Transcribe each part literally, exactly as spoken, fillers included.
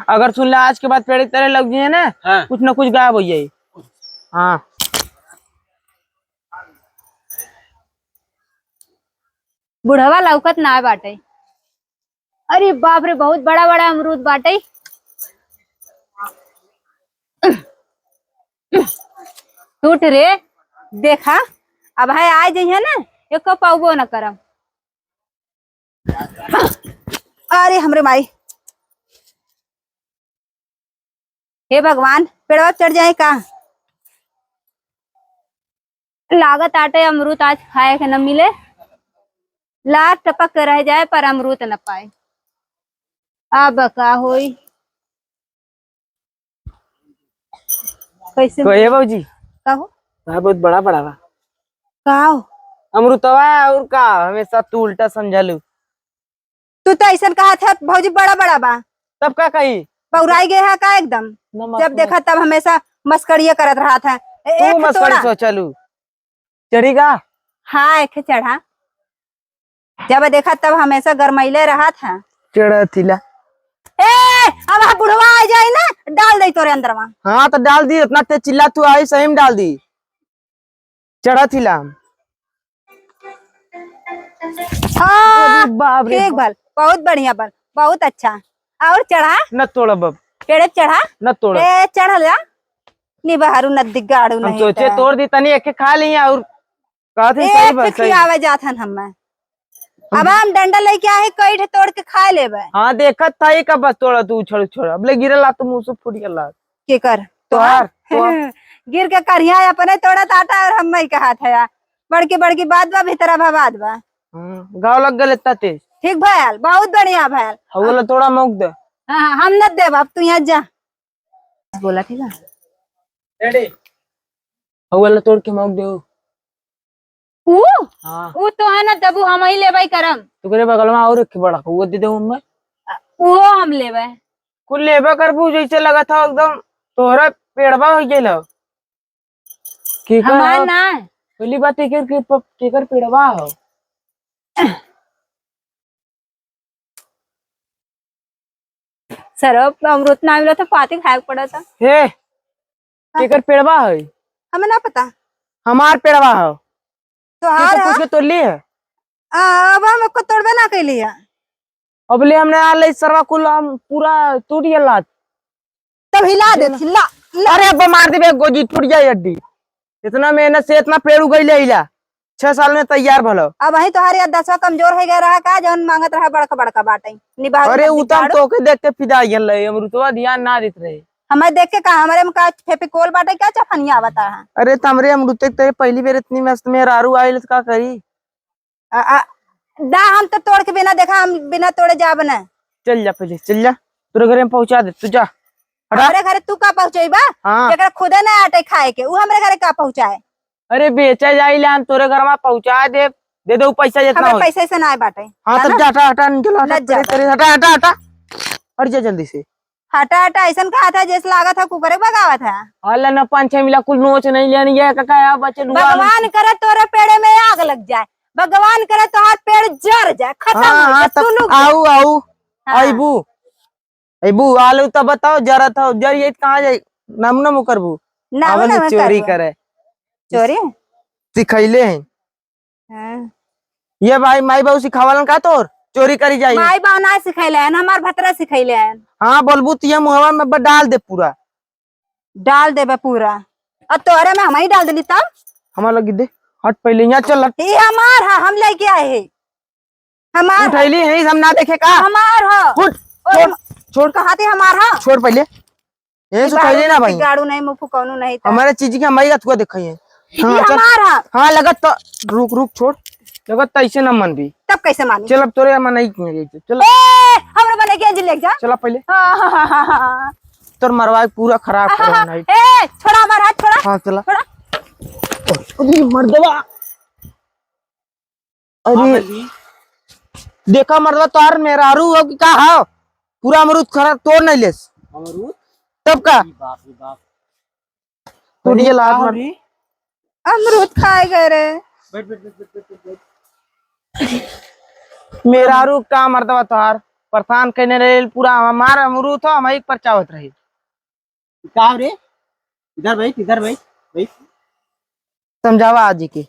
अगर सुन ले, आज के बाद पेड़ की तरह लग जाए ना, हाँ। कुछ ना कुछ गायब हो जाए। हाँ। बुढ़वा लौकत ना बाटे। अरे बाप रे, बहुत बड़ा बड़ा अमरूद बाटे। टूट रे, देखा, अब है आ जइहे ना, एको पाउबो न करम। अरे हमरे माई, हे भगवान, पेड़वा चढ़ जाए का? लागत आटे अमरूद आज खाए के न मिले, लार टपक के रह जाए पर अमरूद न पाए। अब का होई? कैसे कहे भौजी? का हो? हाँ, बहुत बड़ा बड़ा बा। का हो? अमरुतवा और का, हमेशा तू उल्टा समझलू। तू तो ऐसन कहा था भौजी बड़ा बड़ा बा। तब का कही? बौराई गए है का एकदम? नमक जब देखा तब हमेशा मस्करिया करत रहा था। ए-, तू एक मस्करी तोड़ा। सोचलू। चढ़ी का? हाँ, एक चढ़ा। जब देखा तब हमेशा गरमैले रहत है। चढ़त हिला। ए, अब हम बुढ़वा आ जाई ना, डाल दे तोरे अंदरवा। हाँ, तो डाल दी, इतना तेज चिल्ला तू आई, सही में डाल दी। चढ़त हिला हम। हाँ, अरे बाप रे ठीक बाप। बल, बहुत बढ़िया बल, बहुत अच्छा। और चढ़ा? न तोड़ब अब। पेड़े चढ़ा? न तोड़ब। ए, चढ़ जा। निबहरू नदी गाड़ू हम नहीं सोचे त। तोड़ दी तनी, एक खा ली और कहत हन, सही एक बात, सही। खियावे जात हन हमें। हम अब हम डंडा लेके आए, कई ठे तोड़ के खा लेबे। हाँ, देखत था ही कब बस तोड़ा तू उछड़ उछड़। अब ले गिरल आ तो मुंह से फूट गल आ। के कर? तोहार, तोहार। गिर के करिया अपने तोड़त आटा और हम ही कहा था। बड़की बड़की बात बा, भीतरा भवाद बा। हाँ, गाँव लग गल इतना तेज। ठीक भयल, बहुत बढ़िया भयल। हौला तोड़ा मौक दे। हाँ, हाँ, हम न देब, अब तू यहाँ जा। बोला ठीक है। हौला तोड़ के मौक दे। ऊ? हाँ। ऊ तो है ना, तबू हम ही लेबै करम। तुकरे बगल में और एक बड़ा, वो दे दे उनमें। वो हम लेबै। कुल लेबे करबू, जैसे लगा था एकदम तोहरा पेड़वा हो गेल हो। केकर हमार हो? ना। पहली बात केकर के प-, केकर पेड़वा हो? सरब अमरूद ना मिला तो पाती खाए के पड़ा था। हे, हाँ। केकर पेड़वा है? हमें ना पता। हमार पेड़वा हो। तोहार केकर है? पूछ के तोड़ ली है? आ, अब हम को तोड़बे ना कैली है। अब ले हमने आ ले सरवा कुल हम पूरा टूट गया लात। तब हिला दे, हिला, हिला। अरे अब मार देबे गोजी, टूट जाए हड्डी। इतना मेहनत से इतना पेड़ उगैले हिला, छह साल में तैयार भलो। अब वही तोहार याददाश्तवा कमजोर हो गया रहा का, जौन मांगत रहा बड़का बड़का बाटे। निबाहू अरे मत उ तो हम दिखाड़ू। तोके देख के फिदा गेल रहे, अमरुतवा ध्यान ना देत रहे। हमें देख के का, हमरे में का फेफिकोल बाटे, का चफनिया आवता है? अरे त हमरे अमरुते के तरे पहली बेर इतनी मस्त मेहरारू आइल त का करी? आ, आ, दा, हम तो तोड़ के बिना देखा, हम बिना तोड़े जाब ना। चल जा पहले, चल जा, तोरे घरे में पहुंचा दे, तू जा। हटा। हमरे घरे तू का पहुंचेबा? हाँ। जेकरा खुदे ना आटे खाए के, उ हमरे घरे का पहुंचाए? अरे बेचा जाई ले, हम तोरे घर में पहुंचा दे, दे दे उ पैसा जितना हमरे होई। पैसा ऐसे ना आए बाटे, हाँ, जाना? तब जा, हटा, हटा, निकल, हटा, लज जा। तेरे, तेरे, हटा, हटा, हटा, हट जा जल्दी से। हटा, हटा, ऐसन कहा था, जैसे लागत है कुकरे भगावत है। अल्लाह ना पाँच छह मिला कुल नोच नहीं लेनी है, काका, यहाँ बच्चे डुबा भगवान करे तोरे पेड़े में आग लग जाए, भगवान करे तोहार पेड़ जर जाए, खत्म हाँ, हो जाए, हाँ, तब सुलग जाए। आऊ, आऊ, हाँ। आईबू, आईबू, आलू तब बताओ, जरत हो, जर ये कहाँ जाए, नम नम करबू, नाम आवन नाम चोरी करबू। करे। चोरी? सिखैले हैं। हाँ। ये भाई, माई बाबू सिखावलन का तोर? चोरी करी जाई। माई बाबू ना सिखैले हन, हमार भतरा सिखैले हन। हाँ, बोलबू त ये मुहवा में ब-, डाल दे पूरा। डाल देबे पूरा। और तोहरे में हम ही डाल देली तब? हमार लगी दे। हट पहले, यहाँ चल, हट। ये हमार है, हम लेके आए हैं। हमार है। उठैली है, हम ना देखे का? हमार है। उठ, और छोड़, हम छोड़। कहा थे हमार है? छोड़ पहले। यही से उठैली ना भाई। गाड़ू नहीं, मुफु कौनो नहीं था। हमारे चीज के हमारी अथुआ देखाई है। ये हाँ, चल। हमार है। हाँ, लगत तो, रुक, रुक, छोड़। लगत तो ऐसे ना मन भी। तब कैसे मानी? चल, अब तोरे मन नहीं किए गए, चल। ए, हमरा बने के जी ले जा। चला पहले। हाँ, हाँ, हाँ, हाँ, हाँ। तोर मरवा पूरा खराब हाँ, कर हाँ, रहा है। ए, छोड़ा हमारा हाथ, छोड़ा। हाँ, चला। छोड़ा। अरे, मर्दवा। हाँ, अरे, बोली। देखा मर्दवा, तोहार मेहरारू हो कि का हो? पूरा अमरूद खरा तोड़ नहीं लेस। अमरूद? तब का? ई बाप रे बाप। तोड़िए अरे, लात का मर- हो रे? अमरूद खाए गए रे। बैठ, बैठ, बैठ। मेहरारू का मर्दवा तोहार? परेशान कइने रहे, पूरा हमार अमरूद हो, हम एक परचावत रहे। का रे? इधर बैठ, इधर बैठ, बैठ। समझावा आजी के।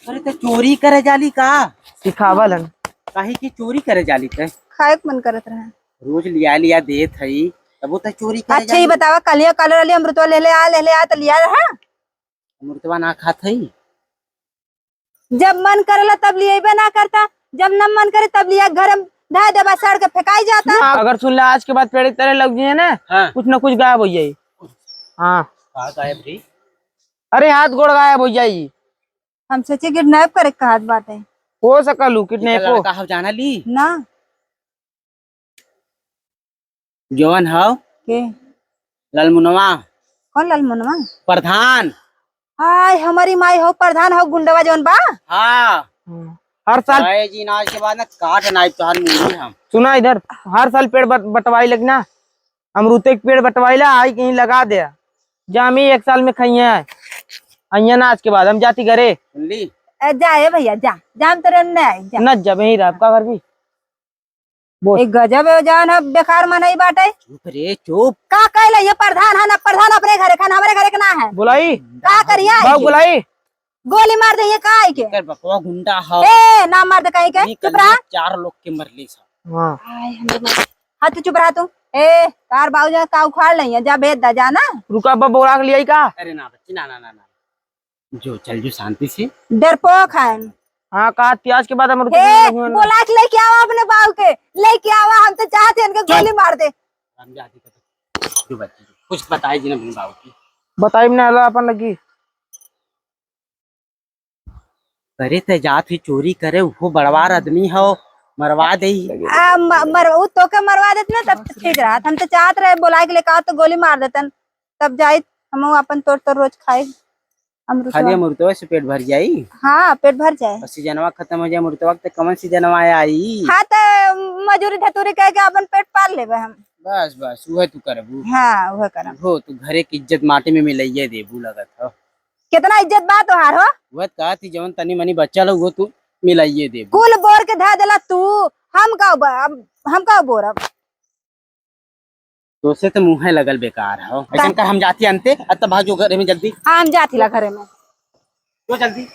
अरे, त चोरी करे जाली का? सिखावल हन। काहे की चोरी करे जाली ते? खाए के मन करत रहे। रोज लिया लिया देत हई, तबो त चोरी करे अच्छा, जाली। ये बतावा, कलिया काले वाली अमृतवा ले ले आ, ले ले आ, त लिया रहा। अमृतवा ना खात हई। जब मन करेला तब लिएबे ना करता, जब न मन करे तब लिया घर में धर देबा, सड़ के फेंकाई जाता। हाँ, अगर सुन ले, आज के बाद पेड़ की तरह लग जाइए ना, हाँ। कुछ ना कुछ गायब हो जाई। हाँ। का गायब रे? अरे, हाथ गोड़ गायब हो जाई। हम सोचे किडनैप करे के कहत बाटे। हो सकल हूँ, किडनैप हो। लड़का हव जाना ली? ना। जवन हव? के? ललमुनवा। कौन ललमुनवा? प्रधान। हाय, हमारी माई हो, प्रधान हो, गुंडवा जवन बा? हाँ। हम्म। हर साल आए जी, ना आज के बाद ना काट नाइब तोहार मुंडी हम। सुना इधर, हर साल पेड़ बट-, बटवाई लगी ना, अमरूते के पेड़ बटवाई ला, आई कहीं लगा दे। जामी एक साल में खइया है। अइया ना आज के बाद, हम जाती घरे। सुन ली? ए, जा ए भैया, जा। जा, हम तोरे नहीं आई, जा। न जा, यहीं रह, आपका घर भी। बोल। एक गजब है, जान अब बेकार मनई बाटे। चुप रे, चुप। का कहले ये प्रधान है ना, प्रधान अपने घरे खान, हमरे घरे के ना है। बुलाई। का करिया बाबू, बुलाई। गोली मार दे ये का है के? एकर बपवा गुंडा ह। ए, ना मार दे कहीं के। नहीं, चुप रहा। चार लोग के मरली सब। हाँ। हाय, हमरे माँ। हाँ, तू चुप रहा तू। ए, तार बाबू जा का उखाड़ लइया, जा भेज दा, जा ना। रुका, अब बोला के लियाई का? अरे ना बच्ची, ना, ना, ना, ना। जो, चल जो शांति से। डरपोक है। हाँ, कहा, आज के बाद हम रुके हे, नहीं, नहीं। बोला के लेके आवा अपने बाबू के, लेके आवा, हम तो चाहते हैं इनके चुप। गोली मार दे। हम जाते हैं, जो बच्ची, कुछ बताई जी ना अपने बाबू की। बताई ना, ला अपन लगी। करे ते जात ही चोरी करे, वो बड़वार आदमी हो, मरवा दे। आ, म-, मर-, उ तोके मरवा देत ना, तब तो ठीक रहत। हम तो चाहत रहे, बोला के लेके आओ तो गोली मार देतन, तब जाइत हम अपन तोड़ तोड़ रोज खाए। अमरुदवा। खाली अमरुदवा से पेट भर जाई? हाँ, पेट भर जाए। और सीजनवा खत्म हो जाए अमरुदवा के, तो कवन सीजनवा आई? हाँ, तो मजूरी धतूरी कह के अपन पेट पाल लेबे हम। बस, बस, उहे तू करबू। हाँ, उहे करब। हो, तू घरे की इज्जत माटी में मिलाइए देबू लगत हो। कितना इज्जत बा तोहार हो? उहे कहत ही, जवन तनी मनी बचल हो, वो तू मिलाइए देबू। कुल बोर के धा देला तू, हम का ब-, अब हम का बोरब? तोसे तो मुँहे लगल बेकार हो। का? ऐसन कर, हम जाती अंते, अब तब भाग जो घरे में जल्दी। हाँ, हम जाती ला घरे में। जो जल्दी।